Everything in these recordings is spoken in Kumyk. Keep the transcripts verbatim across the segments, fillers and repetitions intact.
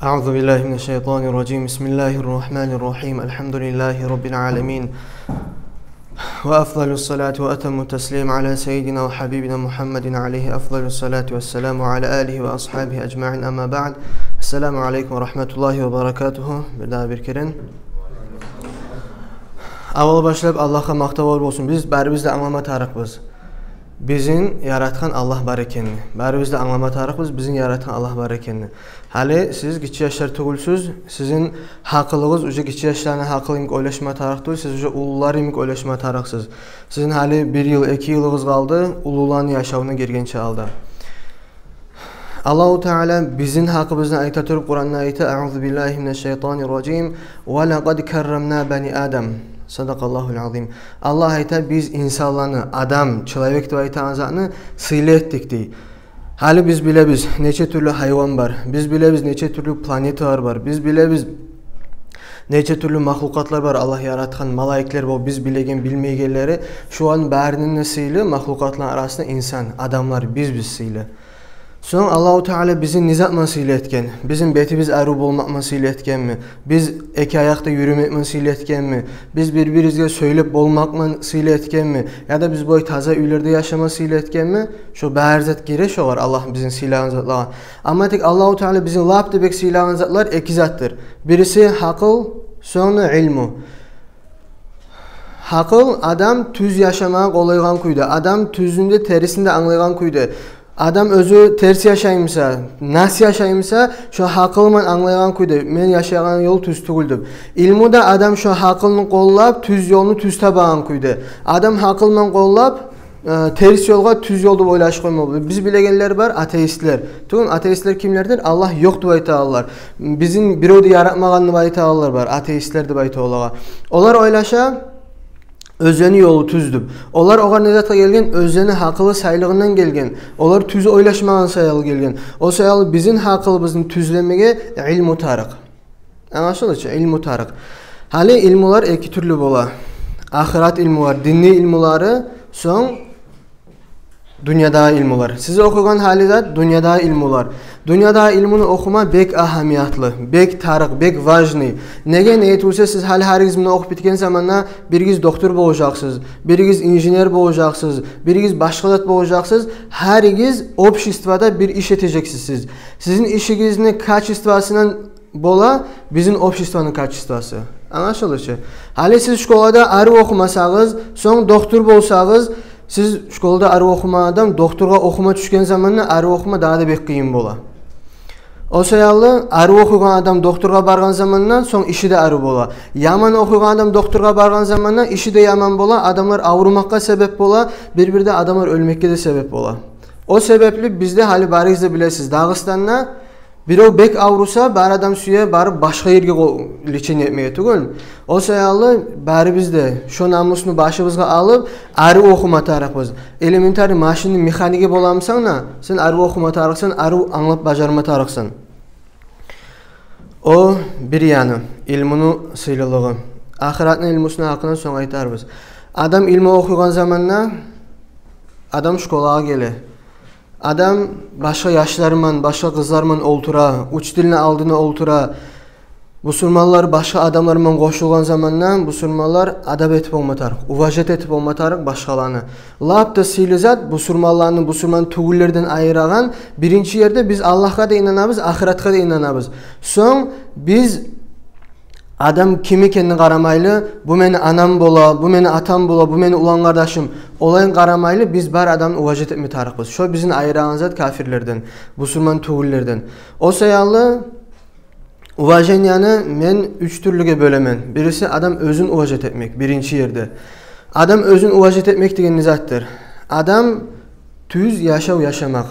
أعوذ بالله من الشيطان الرجيم. بسم الله الرحمن الرحيم. الحمد لله رب العالمين. وأفضل الصلاة وأتم التسليم على سيدنا وحبيبنا محمد عليه أفضل الصلاة والسلام وعلى آله وأصحابه أجمعين. أما بعد. السلام عليكم ورحمة الله وبركاته. Бир дагъы бир керен. Аввал башлап Аллагьгъа макътавлар болсун. Биз барыбыз да англама тарыкъбыз бизин яратгъан Аллагь бар экенни. Барыбыз да англама тарыкъбыз бизин яратгъан Аллагь бар экенни. Гьали сиз гиччи яшлар тюгюлсюз, сизин гьакъылыгъыз уже гиччи яшланы гьакъылы йимик ойлашма тарыкъ тюгюл, сиз уже уллулар йимик ойлашма тарыкъсыз. Сизин гьали бир йыл, эки йылыгъыз къалды уллуланы яшавуна гиргенче алда. Аллагьу Таала бизин гьакъыбызны айта туруп, Къуранда айта: أعوذ بالله من الشيطان الرجيم. ولقد كرمنا بني آدم. صدق الله العظيم. Аллагь айта: биз инсанланы, адам, человек деп айтагъан затны сыйлы этдик, дей. Гьали биз билебиз нече тюрлю гьайван бар, биз билебиз нече тюрлю планеталар бар, биз билебиз нече тюрлю махлукъатлар бар, Аллагь яратгъан, малайиклер, бу биз билеген, билмейгенлери. Шуланы барыны да сыйлы махлукъатланы арасында инсан, адамлар, биз, биз сыйлы. Сонг Аллагьу Таала бизин не затман сыйлы этген? Бизин бетибиз арив болмакъман сыйлы этгенми? Биз эки аякъда юрюмекмен сыйлы этгенми? Биз бир-бирибизге сёйлеп болмакъман сыйлы этгенми? Яда биз бу таза уьйлерде яшаман сыйлы этгенми? Шо бары зат гире шогъар, Аллагь бизин сыйлагъан затлагъа. Амма тек Аллагьу Таала бизин лап да бек сыйлагъан затлар эки затдыр. Бириси гьакъыл, сонг да илму. Гьакъыл адам тюз яшамагъа къолайгъан кюйде, адам тюзюн де, терисин де англайгъан кюйде. Адам оьзю терс яшаймыса, нас яшаймыса, шо гьакъылман англайгъан кюйде, мен яшайгъан ёл тюз тюгюл деп. Илму да адам шо гьакъылны къоллап, тюз ёлну тюз табагъан кюйде. Адам гьакъылман къоллап, э, терс ёлгъа тюз ёл деп ойлашып къоймагъа. Биз билегенлер бар, атеистлер. Тюгюл, атеистлер кимлердир? Аллагь ёкъ деп айтагъанлар. Бизин бирев де яратмагъан деп айтагъанлар бар, атеистлер деп айта олагъа. Олар ойлаша, оьзлени ёлу тюз деп. Олар огъар не затгъа гелген? Оьзлени гьакъылы сайлыгъындан гелген. Олар тюз ойлашмагъан саялы гелген. О саялы бизин гьакъылыбызны тюзлемеге илму тарыкъ. Англашылды чы, илму тарыкъ. Гьали илмулар эки тюрлю бола. Ахырат илмулар, динни илмулары, сонг дюньядагъы илмулар. Сиз охуйгъан гьали зат дюньядагъы илмулар. Дюньядагъы илмуну охума бек агьамиятлы, бек тарыкъ, бек важный. Неге, неге тюгюлсе, сиз гьали гьаригиз муну охуп битген заманда биригиз доктор болажакъсыз, биригиз инженер болажакъсыз, биригиз башгъа зат болажакъсыз. Гьаригиз обществода бир иш этежексиз сиз. Сизин ишигизни качествосундан бола бизин обществону качествосу. Англашылды чы? Гьали сиз школада арив охумасагъыз, сонг доктор болсагъыз, сиз школада арив охумагъан адам докторгъа охума тюшген заманда арив охума дагъы да бек къыйын бола. О саялы арив охуйгъан адам докторгъа баргъан заманда сонг иши де арив бола. Яман охуйгъан адам докторгъа баргъан заманда иши де яман бола, адамлар аврумакъгъа себеп бола, бир-бирде адамлар оьлмекге де себеп бола. О себепли бизде, гьали барыгъыз да билесиз, Дагъыстанда бирев бек авруса, бары адам сюе барып башгъа ерге къо-, лечение этмеге, тюгюлмю? О саялы барыбыз да шо намусну башыбызгъа алып, арив охума тарыкъбыз. Элементарный машинни механиги боламысан да, сен арив охума тарыкъсан, арив англап бажарма тарыкъсан. О бир яны, илмуну сыйлылыгъы. Ахыратны илмусуну гьакъындан сонг айтарбыз. Адам илму охуйгъан заманда адам школагъа геле. Адам башгъа яшларман, башгъа къызларман олтура, учительни алдына олтура. Бусурманлар башгъа адамларман къошулгъан заманда бусурманлар адап этип болма тарыкъ, уважать этип болма тарыкъ башгъаланы. Лап да сыйлы зат бусурманланы бусурман тюгюллерден айырагъан, биринчи ерде биз Аллагьгъа да инанабыз, ахыратгъа да инанабыз. Сонг биз адам ким экенине къарамайлы, бу мени анам бола, бу мени атам бола, бу мени улан къардашым, олай къарамайлы, биз бар адамны уважать этме тарыкъбыз. Шо бизин айырагъан зат кафирлерден, бусурман тюгюллерден. О саялы уваженияны мен уьч тюрлюге бёлемен. Бириси адам оьзюн уважать этмек, биринчи ерде. Адам оьзюн уважать этмек деген не затдыр? Адам тюз яшав яшамакъ.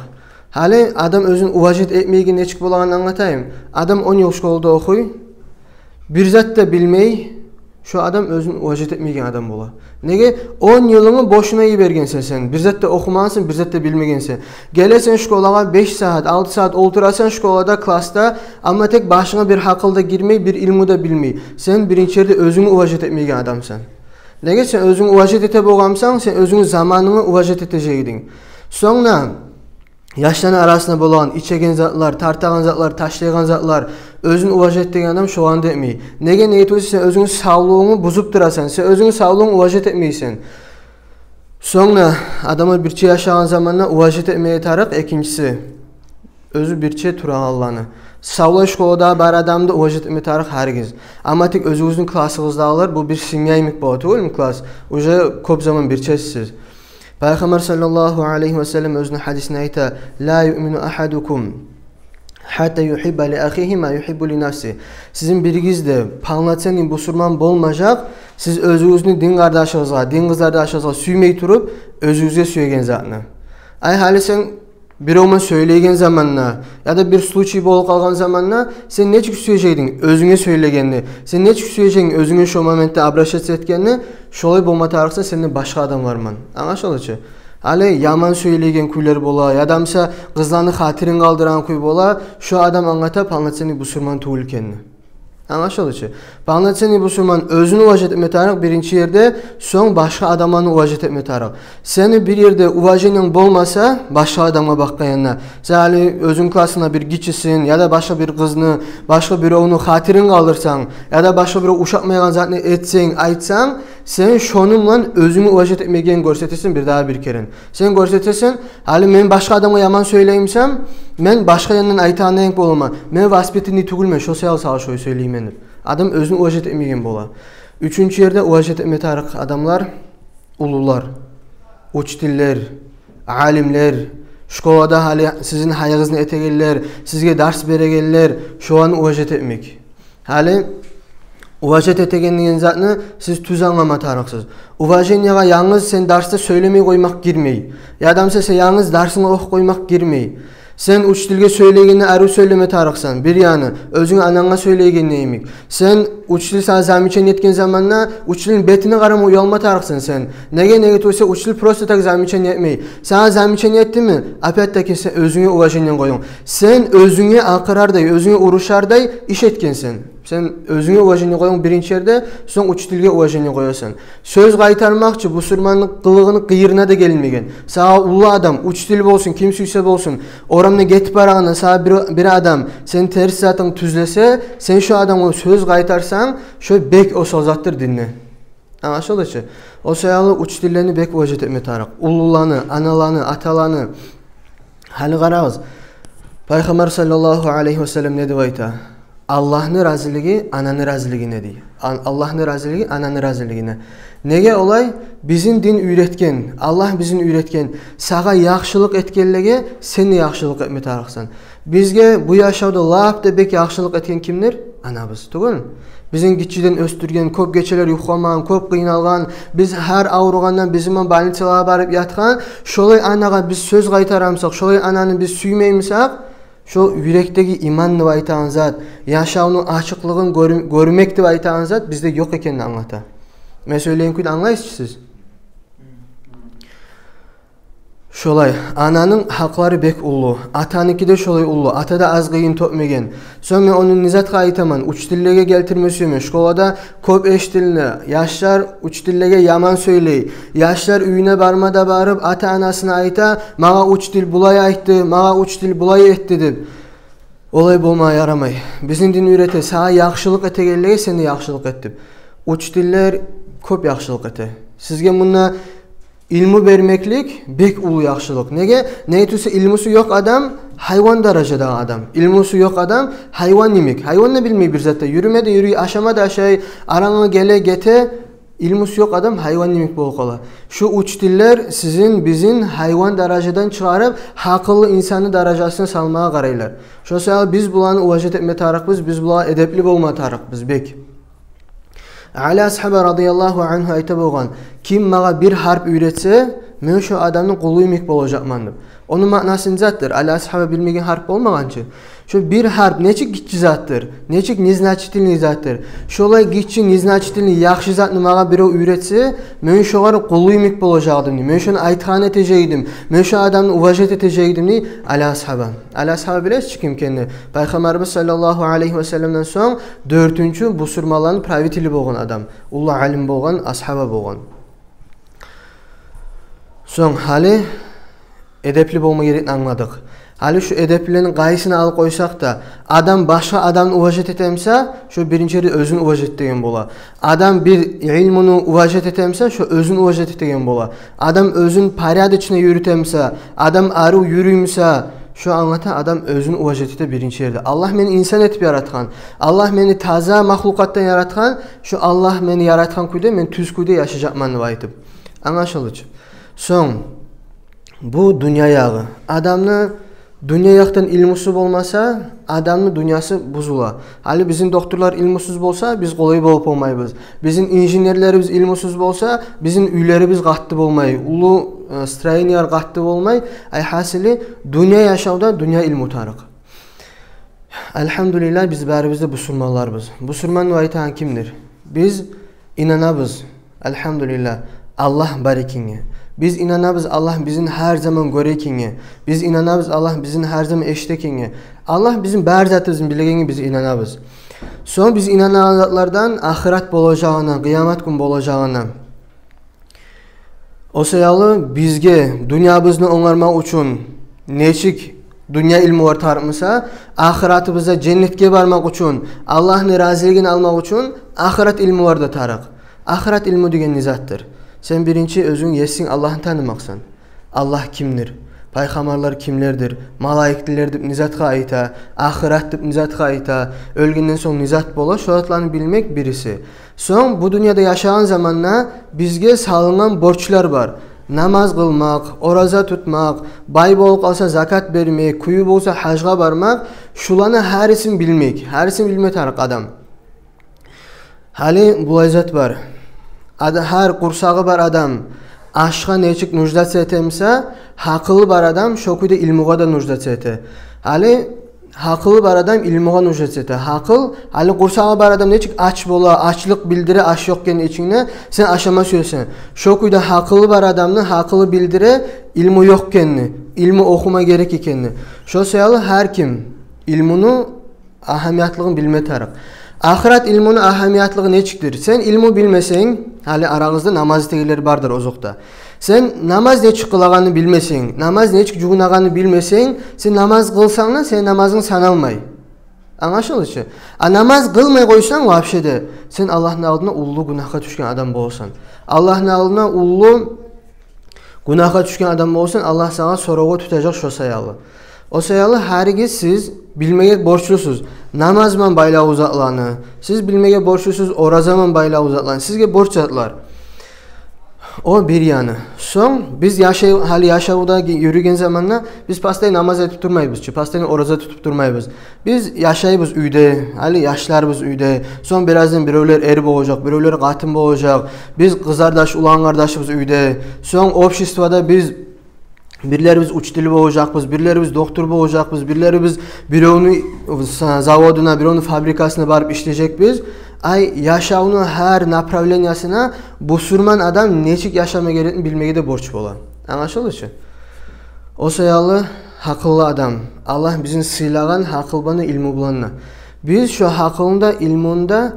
Гьали адам оьзюн уважать этмейген нечик болагъанын англатайым. Адам он йыл школада охуй, бир зат да билмей, шо адам оьзюн уважать этмейген адам бола. Неге? Он йылынгны бошуна йибергенсен сен. Бир зат да охумагъансан, бир зат да билмегенсен. Гелесен школагъа, беш сагьат, алты сагьат олтурасан школада, класста, амма тек башынга бир гьакъыл да гирмей, бир илму да билмей. Сен биринчи ерде оьзюнгню уважать этмейген адамсан. Неге? Сен оьзюнгню уважать эте болгъанмысан, сен оьзюнгню заманынгны уважать этежек эдинг. Сонг да яшланы арасында болагъан ичеген затлар, тартагъан затлар, ташлайгъан затлар, оьзюн уважать этеген адам шоланы да этмей. Неге, неге тюгюл сен оьзюнгню савлугъунгну бузуп турасан, сен оьзюнгню савлугъунгну уважать этмейсен. Сонг да адамлар бирче яшагъан заманда уважать этмеге тарыкъ, экинчиси, оьзю бирче турагъанланы. Савлай школада бар адамны уважать этме тарыкъ гьаргиз. Амма тек оьзюгюзню классыгъыздагъылар, бу бир семья йимик бола тюгюлмю класс? Уже кёп заман бирчесиз. Пайхаммар саллаллагьу алайгьи ва саллам оьзюню гьадисинде айта: «Ла юъмину агьадукум гьатта югьибба ли агьигьи ма югьиббу ли нафсигьи». Сизин биригиз де полноценный бусурман болмажакъ, сиз оьзюгюзню дин къардашыгъызгъа, дин къызардашыгъызгъа сюймей туруп, оьзюгюзге сюеген затны. Ай, гьали сен биревмен сёйлейген заманда, яда бир случай болуп къалгъан заманда, сен нечик сюежекдинг оьзюнге сёйлегенни, сен нечик сюежекдинг оьзюнге шо моментде обращаться этгенни, шолай болма тарыкъсан сен де башгъа адамлар булан. Англашылды чы? Гьали яман сёйлейген кюйлер бола, яда буса къызланы хатирин къалдырагъан кюй бола, шо адам англата полноценный бусурман тюгюл экенни. Англашылды чы? Полноценный бусурман оьзюн уважать этме тарыкъ биринчи ерде, сонг башгъа адамланы уважать этме тарыкъ. Сени бир ерде уважениенг болмаса, башгъа адамгъа бакъгъан янда, сен гьали оьзюнг классынгда бир гиччисин, яда башгъа бир къызны, башгъа биревню хатирин къалдырсанг, яда башгъа бирев ушатмайгъан затны этсенг, айтсанг, сен шону булан оьзюнгню уважать этмегенни гёрсетесен бирдагъы бир керен. Сен гёрсетесен, гьали мен башгъа адамгъа яман сёйлей бусам, мен башгъа яндан айтагъан йимик боламан. Мен воспитанный тюгюлмен, шо саялы сагъа шолай сёйлеймен деп. Адам оьзюн уважать этмеген бола. Уьчюнчю ерде уважать этме тарыкъ адамлар, уллулар, учительлер, алимлер, школада гьали сизин гьайыгъызны этегенлер, сизге дарс берегенлер, шоланы уважать этмек. Гьали уважать этеген деген затны сиз тюз англама тарыкъсыз. Уважениеге янгыз сен дарсда сёйлемей къоймакъ гирмей. Яда буса сен янгыз дарсынгны охуп къоймакъ гирмей. Сен учительге сёйлейгенде арив сёйлеме тарыкъсан, бир яны, оьзюнг ананга сёйлейгенде йимик. Сен учитель сагъа замечание этген заманда учительни бетине къарама уялма тарыкъсан сен. Неге, неге тюгюл учитель просто так замечание этмей. Сагъа замечание этдими? Опять-таки сен оьзюнге уважениенг къоюнг. Сен оьзюнге акъырардай, оьзюнге урушардай иш этгенсен. Сен оьзюнге уважение къоюнг биринчи ерде, сонг учительге уважение къоясан. Сёз къайтармакъ чы бусурманны къылыгъыны къыйырына да гелмеген. Сагъа уллу адам, учитель болсун, ким сюйсе болсун, орамда гетип барагъанда сагъа бир, бир адам сени терс затынгны тюзлесе, сен шо адамгъа сёз къайтарсанг, шо бек осал затдыр динде. Англашылды чы? О саялы учительлени бек уважать этме тарыкъ. Уллуланы, аналаны, аталаны. Гьали къарагъыз, Пайхаммар саллаллагьу алайгьи ва саллам не деп айта? Аллагьны разилиги ананы разилигине дей. Ан-, Аллагьны разилиги ананы разилигине. Неге олай? Бизин дин уьйретген, Аллагь бизин уьйретген, сагъа яхшылыкъ этгенлеге сен де яхшылыкъ этме тарыкъсан. Бизге бу яшавда лап да бек яхшылыкъ этген кимдир? Анабыз, тюгюлмю? Бизин гиччиден оьсдюрген, кёп гечелер юхламагъан, кёп къыйналгъан, биз гьар авругъанда бизин булан больницалагъа барып ятгъан, шолай анагъа биз сёз къайтара бусакъ, шолай ананы биз сюймей бусакъ, шо юрекдеги иман деп айтагъан зат, яшавну ачыкълыгъын гёр-, гёрмек деп айтагъан зат бизде ёкъ экенин англата. Мен сёйлейген кюйню англайсыз чы сиз? Шолай, ананы гьакълары бек уллу, атаныкиде шолай уллу, ата да аз къыйын тёкмеген. Сонг мен ону не затгъа айтаман, учительлеге гелтирме сюемен. Школада кёп эшитиле, яшлар учительлеге яман сёйлей. Яшлар уьюне барма да барып, ата-анасына айта: «Магъа учитель булай айтды, магъа учитель булай этди», – деп. Олай болма ярамай. Бизин дин уьйрете, сагъа яхшылыкъ этегенлеге сен де яхшылыкъ эт деп. Учительлер кёп яхшылыкъ эте. Сизге мунда илму бермеклик бек уллу яхшылыкъ. Неге? Неге тюгюл илмусу ёкъ адам гьайван даражадагъы адам. Илмусу ёкъ адам гьайван йимик. Гьайван да билмей бир зат да. Юрюме де юрюй, ашама да ашай, арангъа геле, гете. Илмусу ёкъ адам гьайван йимик болуп къала. Шу учительлер сизин, бизин гьайван даражадан чыгъарып, гьакъыллы инсанны даражасына салмагъа къарайлар. Шо саялы биз буланы уважать этме тарыкъбыз, биз булагъа эдепли болма тарыкъбыз бек. Али асгьаба радияллагьу ангьу айта болгъан: «Ким магъа бир гьарп уьйретсе, мен шо адамны къулу йимик болажакъман», – деп. Ону маънасы не затдыр? Али асгьаба билмеген гьарп болмагъан чы. Шо бир гьарп нечик гиччи затдыр, нечик незначительный затдыр. Шолай гиччи, незначительный, яхшы затны магъа бирев уьйретсе, мен шогъар къулу йимик болажакъ эдим, мен шону айтгъанын этежек эдим, мен шо адамны уважать этежек эдим, – дей Али асгьаба. Али асгьаба билесиз чи ким экенни? Пайхаммарыбыз саллаллагьу алайгьи ва салламдан сонг дёртюнчю бусурманланы правители болгъан адам, уллу алим болгъан, асгьаба болгъан. Сонг гьали эдепли болма герекни англадыкъ. Гьали шу эдеплилени къайсын алып къойсакъ да, адам башгъа адамны уважать этемсе, шо биринчи ерде оьзюн уважать этеген бола. Адам бир илмуну уважать этемсе, шо оьзюн уважать этеген бола. Адам оьзюн порядочно юрютемсе, адам арив юрюймсе, шо англата адам оьзюн уважать эте биринчи ерде. Аллагь мени инсан этип яратгъан, Аллагь мени таза махлукъатдан яратгъан, шо Аллагь мени яратгъан кюйде мен тюз кюйде яшажакъман деп айтып. Англашылды чы. Сонг, бу дюнья ягъы. Адамны дюнья якъдан илмусу болмаса, адамны дюньясы бузула. Гьали бизин докторлар илмусуз болса, биз къолай болуп болмайбыз. Бизин инженерлерибиз илмусуз болса, бизин уьйлерибиз къатты болмай, уллу, э, строениялар къатты болмай. Ай, гьасили, дюнья яшавда дюнья илму тарыкъ. Альгьамдулиллагь, биз барыбыз да бусурманларбыз. Бусурман деп айтагъан кимдир? Биз инанабыз, альгьамдулиллагь, Аллагь бар экенге. Биз инанабыз, Аллагь бизин гьар заман гёре экенге. Биз инанабыз, Аллагь бизин гьар заман эшите экенге. Аллагь бизин бар затыбызны билегенге биз инанабыз. Сонг биз инанагъан затлардан ахырат болажагъына, къыямат гюн болажагъына. О саялы бизге дюньябызны онгармакъ учун нечик дюнья илмулар тарыкъ буса, ахыратыбызда женнетге бармакъ учун, Аллагьны разилигин алмакъ учун ахырат илмулар да тарыкъ. Ахырат илму деген не затдыр? Сен биринчи оьзюнг Есинг Аллагьны танымакъсан. Аллагь кимдир? Пайхаммарлар кимлердир? Малайиклер деп не затгъа айта? Ахырат деп не затгъа айта? Оьлгенден сонг не зат бола? Шо затланы билмек бириси. Сонг бу дюньяда яшагъан заманда бизге салынгъан борчлар бар. Намаз къылмакъ, ораза тутмакъ, бай болуп къалса закат бермек, кюю болса гьажгъа бармакъ, шуланы гьарисин билмек, гьарисин билме тарыкъ адам. Гьали булай зат бар. Ада-, гьар къурсагъы бар адам ашгъа нечик нуждаться этемсе, гьакъылы бар адам шо кюйде илмугъа да нуждаться эте. Гьали гьакъылы бар адам илмугъа нуждаться эте. Гьакъыл, гьали къурсагъы бар адам нечик ач бола, ачлыкъ билдире, аш ёкъ экенни ичингде, сен ашама сюесен. Шо кюйде гьакъылы бар адамны гьакъылы билдире илму ёкъ экенни, илму охума герек экенни. Шо саялы гьар ким илмуну агьамиятлыгъын билме тарыкъ. Ахырат илмуну агьамиятлыгъы нечикдир? Сен илму билмесенг, гьали арагъызда намаз этегенлер бардыр озокъда. Сен намаз нечик къылагъанны билмесенг, намаз нечик жувунагъанны билмесенг, сен намаз къылсанг да, сени намазынг саналмай. Англашылды чы? А намаз къылмай къойсанг вообще де, сен Аллагьны алдына уллу гюнагьгъа тюшген адам боласан. Аллагьны алдына уллу гюнагьгъа тюшген адам боласан, Аллагь сагъа соравгъа тутажакъ шо саялы. О саялы гьаригиз сиз билмеге борчлусуз. Намаз булан байлавлу затланы сиз билмеге борчлусуз, ораза булан байлавлу затланы. Сизге борч затлар. О бир яны. Сонг биз яшай-, гьали яшавда юрюген заманда биз постоянно намаз этип турмайбыз чы, постоянно ораза тутуп турмайбыз. Биз яшайбыз уьйде, гьали яшларыбыз уьйде. Сонг бираздан биревлер эр болажакъ, биревлер къатын болажакъ. Биз къызардаш, улан къардашыбыз уьйде. Сонг обществода биз бирлерибиз учитель болажакъбыз, бирлерибиз доктор болажакъбыз, бирлерибиз биревню са-, заводуна, биревню фабрикасына барып ишлежекбиз. Ай, яшавну гьар направлениясына бусурман адам нечик яшама герекни билмеге де борч бола. Англашылды чы? О саялы гьакъыллы адам, Аллагь бизин сыйлагъан гьакъыл булан да, илму булан да. Биз шо гьакъылны да, илмуну да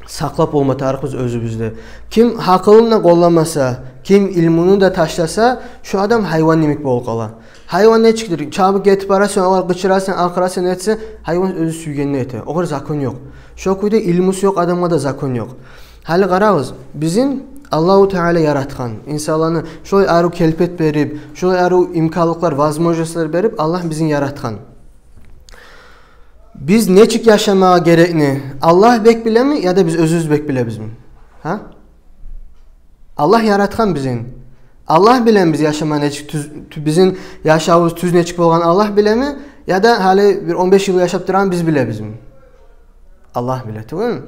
сакълап болма тарыкъбыз оьзюбюзде. Ким гьакъылын да къолламаса, ким илмуну да ташласа, шо адам гьайван йимик болуп къала. Гьайван нечикдир? Чабып гетип бара, сонг огъар къычырасан, акъырасан, этсе, гьайван оьзю сюйгенни эте. Огъар закон ёкъ. Шо кюйде илмусу ёкъ адамгъа да закон ёкъ. Гьали къарагъыз, бизин Аллагьу Таала яратгъан инсанланы, шолай арив келпет берип, шолай арив имканлыкълар, возможностьлар берип, Аллагь бизин яратгъан. Биз нечик яшамагъа герекни Аллагь бек билеми, яда биз оьзюбюз бек билебизми? Гьа? Аллагь яратгъан бизин. Аллагь билеми биз яшама нечик тюз, тю-, бизин яшавубуз тюз нечик болгъанын Аллагь билеми, яда гьали бир он беш йыл яшап турагъан биз билебизми? Аллагь биле, тюгюлмю?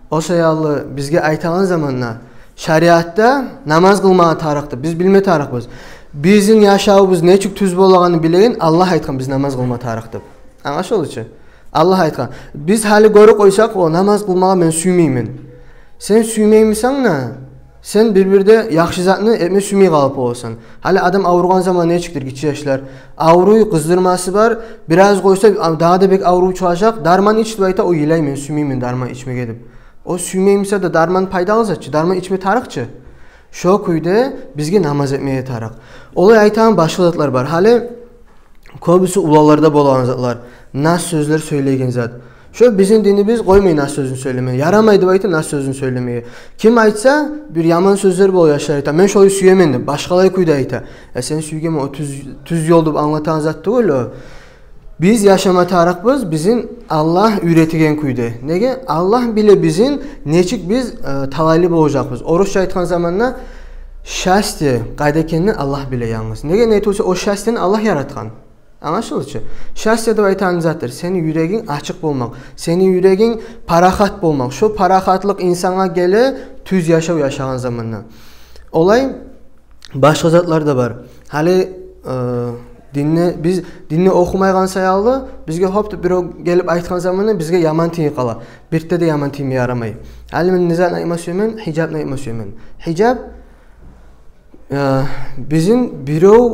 О саялы бизге айтагъан заманда, шариатда намаз къылмагъа тарыкъ деп биз билме тарыкъбыз. Бизин яшавубуз нечик тюз болагъанын билеген Аллагь айтгъан биз намаз къылма тарыкъ деп. Англашылды чы? Аллагь айтгъан. Биз гьали гёрюп къойсакъ, о, намаз къылмагъа мен сюймеймен. Сен сюймеймисен де, сен бир-бирде яхшы затны этме сюймей къалып боласан. Гьали адам авругъан заман нечикдир, гиччи яшлар? Авруй, къыздырмасы бар, бираз къойса, а, дагъы да бек аврув чыгъажакъ, дарман ич деп айта, о йылай, мен сюймеймен дарман ичмеге деп. О сюймеймисе де, дарман пайдалы зат чы, дарман ичме тарыкъ чы. Шо кюйде бизге намаз этмеге тарыкъ. Олай айтагъан башгъа затлар бар. Гьали кёбюсю уланларда болагъан затлар. Нас сёзлер сёйлейген зат. Шо бизин динибиз къоймай нас сёзюн сёйлемеге. Ярамай деп айта нас сёзюн сёйлемеге. Ким айтса, бир яман сёзлер бола, яшлар айта: «Мен шолай сюемен», – деп, башгъалай кюйде айта. Э, сен сюйгенми, о тюз, тюз ёл деп англатагъан зат тюгюл о. Биз яшама тарыкъбыз бизин Аллагь уьйретеген кюйде. Неге? Аллагь биле бизин нечик биз, э, талайлы болажакъбыз. Орусча айтгъан заманда, счастье къайда экенни Аллагь биле янгыз. Неге? Неге тюгюл эсе, о счастьени Аллагь яратгъан. Англашылды чы? Счастье деп айтагъан затдыр сени юрегинг ачыкъ болмакъ, сени юрегинг парахат болмакъ. Шо парахатлыкъ инсангъа геле тюз яшав яшагъан заманда. Олай башгъа затлар да бар. Гьали, э, динни, биз динни охумайгъан саялы, бизге хоп деп бирев гелип айтгъан заманда бизге яман тийип къала. Бирт де яман тийме ярамай. Гьали мен не затны айтма сюемен, гьижапны айтма сюемен. Гьижап, э, бизин бирев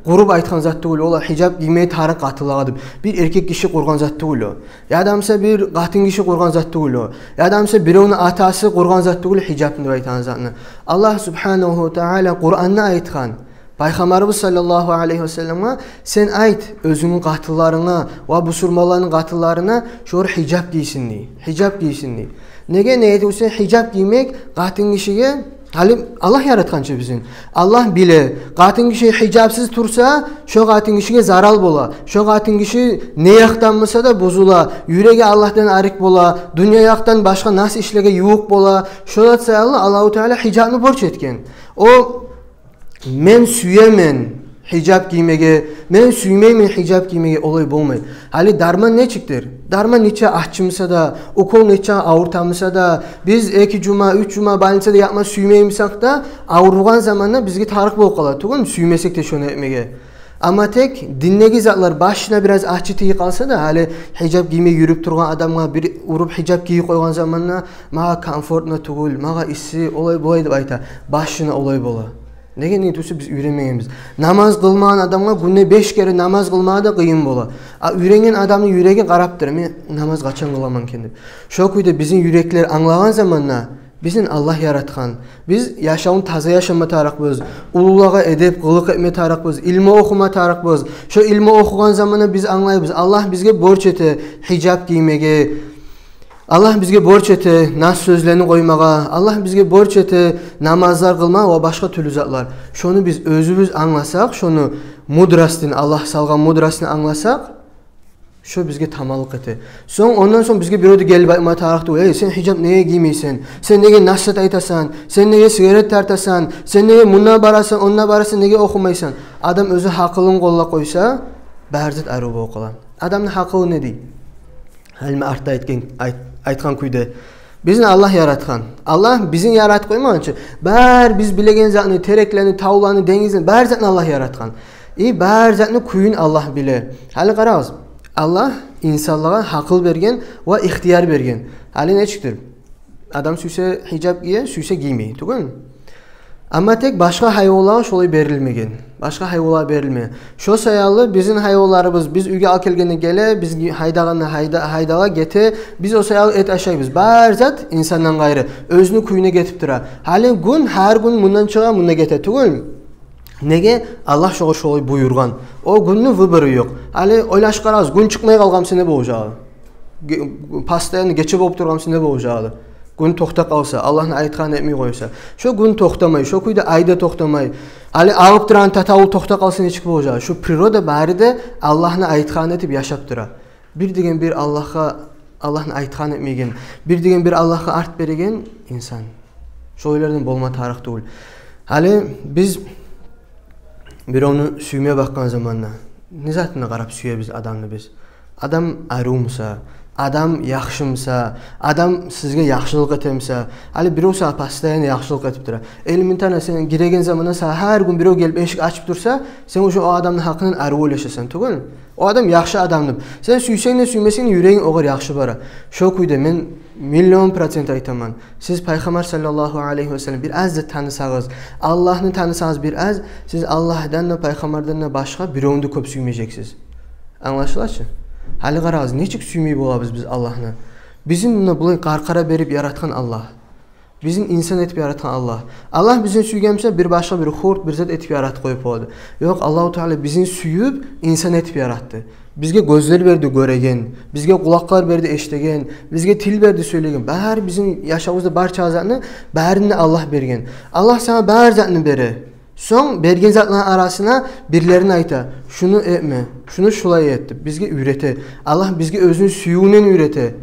къуруп айтгъан зат тюгюл, олай гьижап гиймеге тарыкъ къатынлагъа деп. Бир эркек гиши къургъан зат тюгюл о. Яда буса бир къатын гиши къургъан зат тюгюл о. Яда буса биревню атасы къургъан зат тюгюл гьижапны деп айтагъан затны. Аллагь субгьанагьу ва тагьала Къуранда айтгъан, Пайхаммарыбыз саллаллагьу алайгьи ва салламгъа: «Сен айт оьзюнгню къатынларынга ва бусурманланы къатынларына, шолар гьижап гийсин», – дей. Гьижап гийсин дей. Неге? Неге тюгюл эсе, гьижап гиймек къатын гишиге, гьали Аллагь яратгъан чы бизин. Аллагь биле, къатын гиши гьижапсыз турса, шо къатын гишиге зарал бола. Шо къатын гиши не якъдан буса да бузула. Юреги Аллагьдан арек бола. Дюнья якъдан башгъа нас ишлеге ювукъ бола. Шо зат саялы Аллагьу Тагьала гьижапны борч этген. О «Мен сюемен гьижап гиймеге, мен сюймеймен гьижап гиймеге», олай болмай. Гьали дарман нечикдир? Дарман нече аччы буса да, укол нече авурта буса да, биз эки жума, уьч жума больницада ятма сюймей бусакъ да, авругъан заманда бизге тарыкъ болуп къала тюгюлмю, сюймесек де шону этмеге. Амма тек диндеги затлар башына бираз аччы тийип къалса да, гьали гьижап гиймей юрюп тургъан адамгъа бир уруп гьижап гийип къойгъан заманда: «Магъа комфортно тюгюл, магъа исси, олай-булай», – деп айта. Башына олай бола. Неге? Неге тюгюл эсе, биз уьйренмегенбиз. Намаз къылмагъан адамгъа гюнде беш керен намаз къылмагъа да къыйын бола. А уьйренген адамны юреги къарап тура: «Мен намаз къачан къыламан экен?» – деп. Шо кюйде бизин юреклер англагъан заманда, бизин Аллагь яратгъан. Биз яшавну таза яшама тарыкъбыз. Уллулагъа эдеп, къылыкъ этме тарыкъбыз. Илму охума тарыкъбыз. Шо илму охугъан заманда биз англайбыз: Аллагь бизге борч эте гьижап гиймеге. Аллагь бизге борч эте нас сёзлени къоймагъа, Аллагь бизге борч эте намазлар къылмагъа ва башгъа тюрлю затлар. Шону биз оьзюбюз англасакъ, шону мудростин, Аллагь салгъан мудростин англасакъ, шо бизге таманлыкъ эте. Сонг, ондан сонг бизге бирев де гелип айтма тарыкъ тюгюл: «Эй, сен гьижап неге гиймейсен? Сен неге насигьат айтасан? Сен неге сигарет тартасан? Сен неге мунда барасан, онда барасан, неге охумайсан?» Адам оьзю гьакъылын къоллап къойса, бары зат арив болуп къала. Адамны гьакъылы не дей? Гьали мен артда айтгъан, айт-, айтгъан кюйде, бизин Аллагь яратгъан. Аллагь бизин яратып къоймагъан чы. Бары биз билеген затны, тереклени, тавланы, денгизни, бары затны Аллагь яратгъан. И бары затны кюйюн Аллагь биле. Гьали къарагъыз, Аллагь инсанлагъа гьакъыл берген ва ихтияр берген. Гьали нечикдир? Адам сюйсе гьижап гие, сюйсе гиймей, тюгюлмю? Амма тек башгъа гьайванлагъа шолай берилмеген. Башгъа гьайванлагъа берилмеген. Шо саялы бизин гьайванларыбыз, биз уьйге алып гелгенде геле, биз гьайдагъанда гьайда-, гьайдала гете, биз о саялы эт ашайбыз. Бары зат инсандан къайры оьзюню кюйюне гетип тура. Гьали гюн, гьар гюн мундан чыгъа, мунда гете, тюгюлмю? Неге? Аллагь шогъар шолай буюргъан. О гюнню выбору ёкъ. Гьали ойлашып къарагъыз, гюн чыкъмай къалгъан буса не болажагъы? Ге-, постоянно гече болуп тургъан буса не болажагъы? Гюн токътап къалса, Аллагьны айтгъанын этмей къойса. Шо гюн токътамай, шо кюйде ай да токътамай. Гьали агъып турагъан татавул токътап къалса, нечик болажагъы? Шо природа бары да Аллагьны айтгъанын этип яшап тура. Бир деген бир Аллагьгъа, Аллагьны айтгъанын этмеген, бир деген бир Аллагьгъа арт береген инсан. Шолайлардан болма тарыкъ тюгюл. Гьали биз биревню сюйме бакъгъан заманда, не затына къарап сюебиз адамны биз? Адам арив буса, адам яхшы буса, адам сизге яхшылыкъ эте буса, гьали бирев сагъа постоянно яхшылыкъ этип тура. Элементарно, сен гиреген заманда сагъа гьар гюн бирев гелип эшик ачып турса, сен уже о адамны гьакъындан арив ойлашасан, тюгюлмю? О адам яхшы адам деп. Сен сюйсенг де, сюймесенг де, юрегинг огъар яхшы бара. Шо кюйде мен миллион процент айтаман. Сиз Пайхаммар саллаллагьу алайгьи ва саллам бир аз да танысагъыз, Аллагьны танысагъыз бир аз, сиз Аллагьдан да, Пайхаммардан да башгъа биревню де кёп сюймежексиз. Англашыла чы? Гьали къарагъыз, нечик сюймей болабыз биз Аллагьны? Бизин муна булай къаркъара берип яратгъан Аллагь. Бизин инсан этип яратгъан Аллагь. Аллагь бизин сюйген буса, бир башгъа бир хурт, бир зат этип яратып къоюп болады. Ёкъ, Аллагьу Таала бизин сююп инсан этип яратды. Бизге гёзлер берди гёреген, бизге къулакълар берди эшитеген, бизге тил берди сёйлеген. Бары бизин яшавубузда бар чакъы затны барын да Аллагь берген. Аллагь сагъа бар затны бере. Сонг берген затланы арасына бирлерин айта: «Шуну этме, шуну шулай эт», — деп бизге уьйрете. Аллагь бизге оьзюню сюювюнден уьйрете.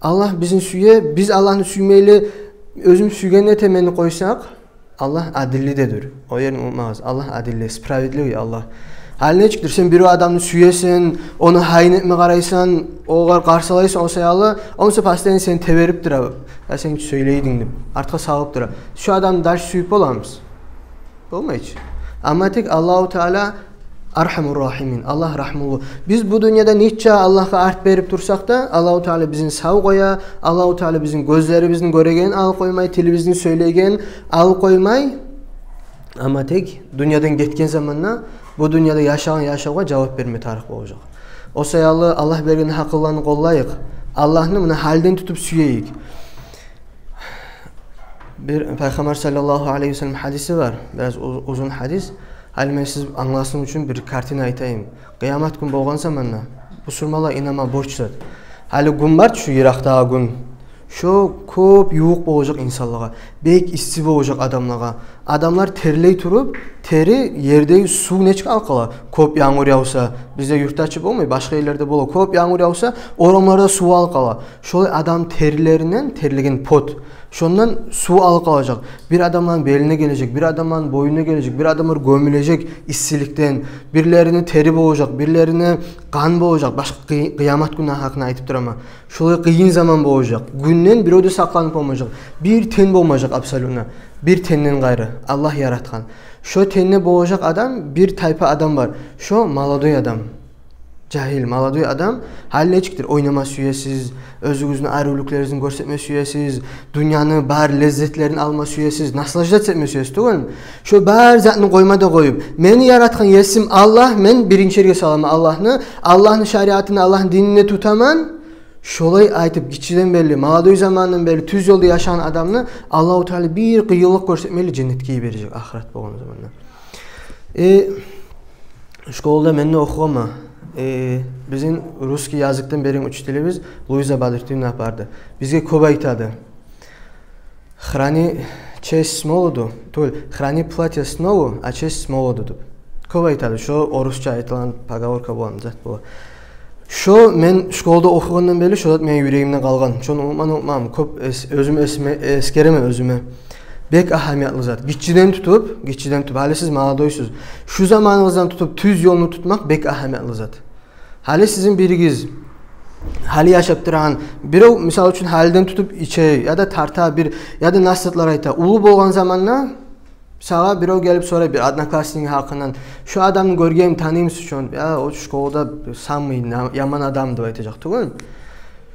Аллагь бизин сюе, биз Аллагьны сюймейли, оьзюм сюйгенни этемен деп къойсакъ, Аллагь адилли де дюр. О ерни унутмагъыз. Аллагь адилли, справедливый Аллагь. Гьали нечикдир, сен бир адамны сюесен, ону гьайын этме къарайсан, огъар къарсалайсан, о саялы, онсу постоянно сени теберип тура. «Я сен сёйлейдинг», — деп, артгъа салып тура. Шо адамны дальше сююп боламыз? Болмай чы. Амма тек Аллагьу Таала архамур рахимин, Аллагь рагьмулу. Биз бу дюньяда нече Аллагьгъа арт берип турсакъ да, Аллагьу Таала бизин сав къоя, Аллагьу Таала бизин гёзлерибизни гёрегенин алып къоймай, тилибизни сёйлейгенин алып къоймай. Амма тек дюньядан гетген заманда бу дюньяда яшагъан яшавгъа жавап берме тарыкъ болажакъ. О саялы Аллагь берген гьакъылланы къоллайыкъ. Аллагьны муна гьалиден тутуп сюейик. Бир Пайхаммар саллаллагьу алайгьи ва саллам гьадиси бар. Бираз уз-, узун гьадис. Гьали мен сиз англасын учун бир картина айтайым. Къыямат гюн болгъан заманда бусурманлагъа инама борч зат. Гьали гюн бар чы, шу йыракъдагъы гюн. Шо кёп ювукъ болажакъ инсанлагъа. Бек исси болажакъ адамлагъа. Адамлар терлей туруп, тери ердеги сув нечик алкъала? Кёп янгур явса, бизде юртда чы болмай, башгъа ерлерде бола. Кёп янгур явса, орамларда сув алкъала. Шолай адам терлеринден, терлеген пот, шондан сув алкъалажакъ. Бир адамланы белине гележек, бир адамланы боюнуна гележек, бир адамлар гёмюлежек иссиликден, бирлерине тери болажакъ, бирлерине къан болажакъ. Башгъа къый-, къыямат гюнню гьакъында айтып тураман. Шолай къыйын заман болажакъ. Гюнден бирев де сакъланып болмажакъ. Бир тен болмажакъ абсолютно. Бир тенден къайры, Аллагь яратгъан. Шо тенде болажакъ адам, бир тайпа адам бар. Шо молодой адам. Жагьил, молодой адам. Гьали нечикдир, ойнама сюесиз, оьзюгюзню аривлюклеригизни гёрсетме сюесиз, дюньяны бар леззетлерин алма сюесиз, наслаждаться этме сюесиз, тюгюлмю? Шо бар затны къойма да къоюп, мени яратгъан есим Аллагь, мен биринчи ерге саламан Аллагьны, Аллагьны шариатын, Аллагьны динин тутаман. Шолай айтып, гиччиден берли, молодой замандан берли тюз ёлда яшагъан адамны Аллагьу Таала бир къыйынлыкъ гёрсетмейли женнетге йибережек ахырат болгъан заманда. Э, школада мен де охугъанман. Э, бизин русский языкдан берген учителибиз Луиза Бадрутдиновна апа барды. Бизге кёп айтады: «Храни честь с молоду», то есть «Храни платье с нову, а честь с молоду», — деп. Кёп айтады, шо орусча айтылагъан поговорка болгъан зат бола. Шо мен школада охугъандан берли шо зат мени юрегимде къалгъан. Шону унутман, унутмам. Кёп эс-, оьзюм эсиме, эсгеремен оьзюме. Бек агьамиятлы зат. Гиччиден тутуп, гиччиден тутуп, гьали сиз молодойсуз. Шу заманыгъыздан тутуп тюз ёлну тутмакъ бек агьамиятлы зат. Гьали сизин биригиз, гьали яшап турагъан бирев, мисал учун, гьалиден тутуп иче, яда тарта бир, яда насигьатлар айта. Уллу болгъан заманда сагъа бирев гелип сорай бир одноклассниги гьакъындан: «Шу адамны гёргенми, таныймысыз шону? Я, о школада самый на-, яман адам», — деп айтажакъ тюгюлмю?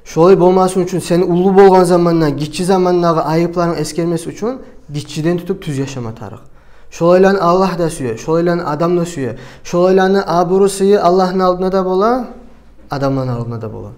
Шолай болмасын учун, сен уллу болгъан заманда, гиччи замандагъы айыпларынгны эсгермес учун, гиччиден тутуп тюз яшама тарыкъ. Шолайланы Аллагь да сюе, шолайланы адам да сюе. Шолайланы абуру-сыйы Аллагьны алдында да бола, адамланы алдында да бола.